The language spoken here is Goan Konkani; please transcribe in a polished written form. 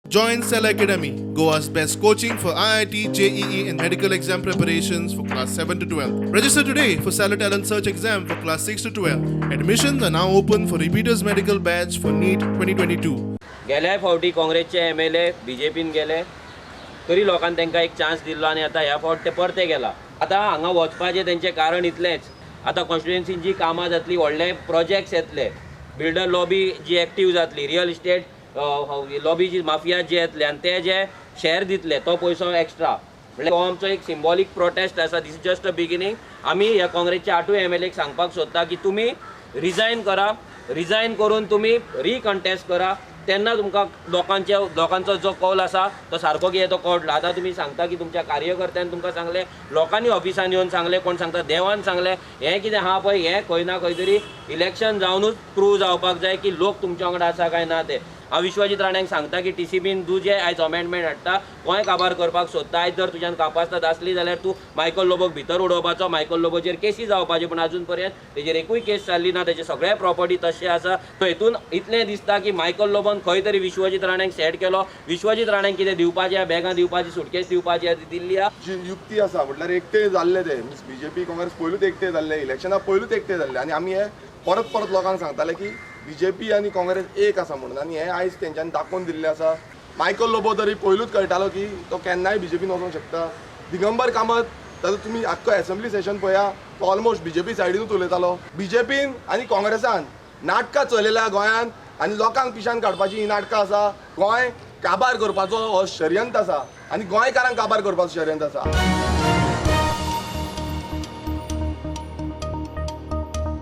Join Cell Academy, Goa's best coaching for IIT, JEE, and medical exam preparations for class 7 to 12. Register today for Stellar Talent Search exam for class 6 to 12. Admissions are now open for repeaters medical batch for NEET 2022. गेल्या फावटी काँग्रेसचे एमएलए बीजेपीन गेले तरी लोकांनी तांकां एक चान्स दिल्लो आनी आतां ह्या फावट ते परते गेला. आतां हांगा वचपाचें तेंचें कारण इतलेंच, आतां कॉन्स्टिट्युएन्सीन जी कामां जातली, व्हडले प्रोजेक्ट्स येतले, बिल्डर लॉबी जी एक्टीव जातली, रियल इस्टेट लॉबी जी माफिया जे येतले आनी ते जे शेअर दितले तो पयसो एक्स्ट्रा. म्हणल्यार हो आमचो एक सिम्बॉलीक प्रोटेस्ट आसा. This is just a beginning. आमी ह्या काँग्रेसच्या आठूय एमएलएक सांगपाक सोदता की तुमी रिजायन करा, रिजायन करून तुमी रिकंटेस्ट करा, तेन्ना तुमकां लोकांचे लोकांचो जो कौल आसा तो सारको कितें तो कळटलो. आतां तुमी सांगता की तुमच्या कार्यकर्त्यान तुमकां सांगलें, लोकांनी ऑफिसान येवन सांगलें, कोण सांगता देवान सांगलें, हें कितें आहा पळय हें खंय ना खंय तरी इलेक्शन जावनूच प्रूव जावपाक जाय की लोक तुमच्या वांगडा आसा काय ना ते. हांव विश्वजीत राण्यांक सांगता की टीसीबीन तूं जे आयज अमेंडमेंट हाडटा, गोंय काबार करपाक सोदता. आयज जर तुज्यान कापास्ताद आसली जाल्यार तूं मायकल लोबोक भितर उडोवपाचो, मायकल लोबोचेर केसी जावपाच्यो, पूण अजून पर्यंत तेजेर एकूय केस जाल्ली ना, तेजे सगळे प्रॉपर्टी तशें आसा. सो हेतून इतलें दिसता की मायकल लोबोन खंय तरी विश्वजीत राण्यांक सेट केलो. विश्वजीत राण्यांक कितें दिवपाचें, बॅगां दिवपाची, सुटकेस दिवपाची ती दिल्ली आहा. जी युक्ती आसा म्हटल्यार एकटे जाल्ले ते मिन्स बीजेपी काँग्रेस पयलूच एकटे जाल्ले, इलेक्शना पयलूच एकटे जाल्ले आनी आमी हे परत परत लोकांक सांगताले की बीजेपी आनी काँग्रेस एक आसा म्हणून, आनी हे आयज तेंच्यांनी दाखोवन दिल्लें आसा. मायकल लोबो तरी पयलूच कळटालो की तो केन्नाय बीजेपीन वचोंक शकता. दिगंबर कामत ताजो तुमी आख्खो एसेंब्ली सेशन पळया, तो ऑलमोस्ट बीजेपी सायडीनूच उलयतालो. बीजेपीन आनी काँग्रेसान नाटकां चलयल्या गोंयांत आनी लोकांक पिशान काडपाची ही नाटकां आसा. गोंय काबार करपाचो हो षडयंत्र आसा आनी गोंयकारांक काबार करपाचो षडयंत्र आसा.